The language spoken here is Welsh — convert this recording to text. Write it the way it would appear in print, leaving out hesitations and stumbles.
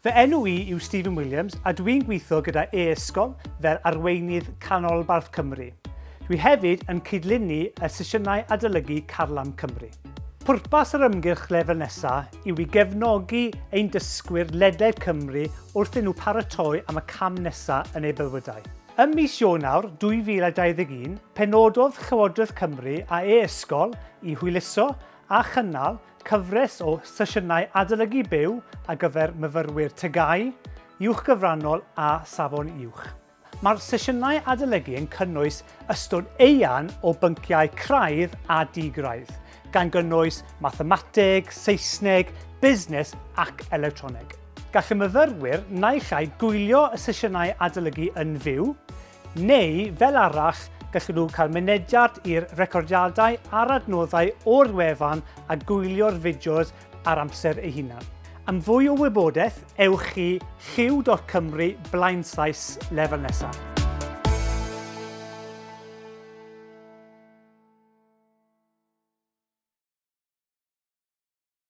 Fy enw i yw Stephen Williams a dwi'n gweithio gyda e-ysgol fel arweinydd Canolbarth Cymru. Dwi hefyd yn cydlynu y sesiynau adolygu Carlam Cymru. Pwrpas yr ymgyrch lefel nesa yw i gefnogi ein dysgwyr ledled Cymru wrth iddyn nhw paratoi am y cam nesa yn eu bywydau. Ym mis Ionawr 2021, penododd Llywodraeth Cymru a e-ysgol i hwyluso a chynnal Cyfres o sesiynau adolygu byw ar gyfer myfyrwyr TGAU, Uwchgyfrannol a Safon Uwch. Mae'r sesiynau adolygu yn cynnwys ystod eang o bynciau craidd a di-graidd, gan gynnwys mathemateg, Saesneg, busnes ac electroneg. Gall y myfyrwyr naill ai gwylio y sesiynau adolygu yn fyw, Neu, fel arall, gallen nhw cael mynediad i'r recordiadau a'r adnoddau o'r wefan a gwylio'r fideos ar amser eu hunan. Am fwy o wybodaeth, ewch i lliw.cymru blaenslaes lefel nesaf.